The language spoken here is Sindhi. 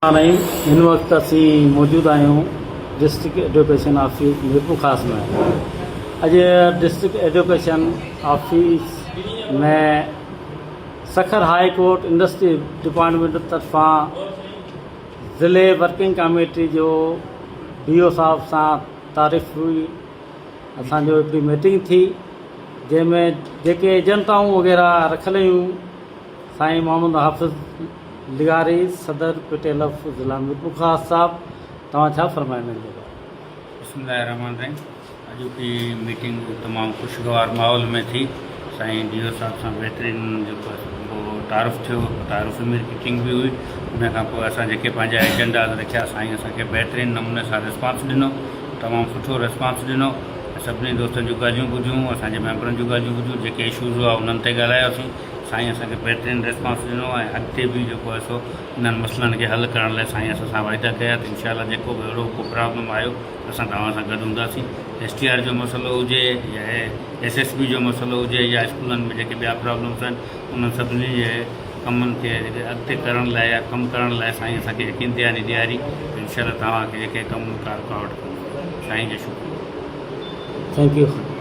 الرحيم هن وقت اسين موجود آهيون ڊسٽرڪٽ ايڊيوڪيشن آفيس ميرپورخاص ۾ اڄ district education office ۾ Sukkur high court industry department طرفان ضلعي ورڪنگ ڪاميٽي جو ڊي او صاحب سان تعارف هئي اسان جو هڪڙي ميٽنگ ٿي جنهن ۾ جيڪي ايجنٽائون وغيره رکيل هيون سائين محمد حافظ لغاري صدر پي ٽي ايل ايف ضلع ميرپورخاص صاحب توهان ڇا فرمائيندا ان جي باري ۾. بسم الله الرحمٰن الرحيم اڄوڪي ميٽنگ تمام خوشگوار ماحول ۾ ٿي سائين ڊي او صاحب سان بهترين جيڪو آهي تعارف ٿيو تعارفي ميٽنگ به هئي ان کان پوء اسان جيڪي پنهنجا ايجنڊاز رکيا سائين اسان کي بهترين نموني سان رسپانس ڏنو تمام سٺو رسپانس ڏنو سڀني دوستن جون ڳالهيون ٻڌيون اسان جي ميمبرن جون ڳالهيون ٻڌيون جيڪي اشوز هئا انهن تي ڳالهايوسين سائين اسان کي بهترين ريسپانس ڏنو ۽ اڳتي به جيڪو آهي سو انهن مسئلن کي حل ڪرڻ لاء سائين اسان سان واعدا ڪيا ته انشاء الله جيڪو به اهڙو ڪو پرابلم آيو اسان توهان سان گڏ هونداسين ايس ٽي آر جو مسئلو هجي يا ايس ايس بي جو مسئلو هجي يا اسڪولن ۾ جيڪي ٻيا پرابلمس آهن انهن سڀني جي ڪمن کي اڳتي ڪرڻ لاء يا ڪم ڪرڻ لاء سائين اسان کي يقين دهاني ڏياري ته انشاء الله توهان کي جيڪي ڪم ڪا رڪاوٽ ڪونه ايندي سائين جو شڪريو. Thank you.